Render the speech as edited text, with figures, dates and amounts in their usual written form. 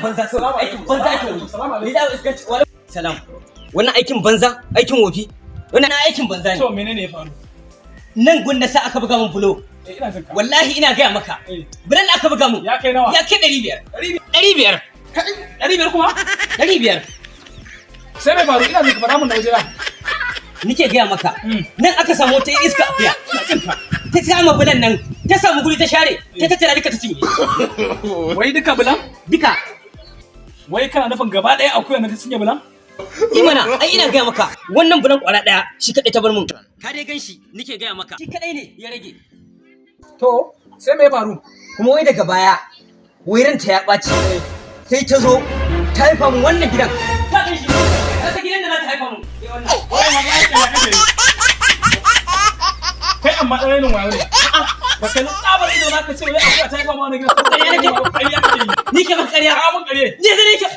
banza Salamu aikin alaikum. banza, aikin wofi. Salamu alaikum. Ni za a iskanci wa salam. Wannan aikin banza, aikin wofi. Wannan aikin banza ne. To, menene ya faru? Nan gun na sa aka buga mun bulo. Eh, ina jin ka. Wallahi ina gaya maka. Bulan da aka buga mun. Ya kai nawa? Ya kai 500. 500. 500 kuma? 500. Sai mai faru? Ina jin ka, faɗa mun da wajena. Nike gaya maka. Nan aka samu wata iska akuya. Ina jin ka. Ta kama bulan nan, ta samu guri ta share, ta tattara duka ta cinye. Wai duka bulan? Duka. Wai kana nufin gaba ɗaya akuya na ta cinye bulan? Imana, ai ina gaya maka, wannan bulan kwara daya shi kadai ta bar mun. Ka dai gan shi, nike gaya maka. Shi kadai ne ya rage. To, sai me ya faru? Kuma wai daga baya, wai ranta ya ɓaci. Sai ta zo ta haifa mun wannan gidan. Ka gan shi, ka san gidan da za ta haifa mun. Sai wannan. Wai wallahi kai kake yi. Kai amma ɗan rainin wayo ne. Ba ka tsabar ido na ka ce wai akuya ta haifa ma wani gidan. Ƙarya nake. Ƙarya kake yi. Ni ke maka ƙarya. Ka mun ƙarye. Ni zai nake.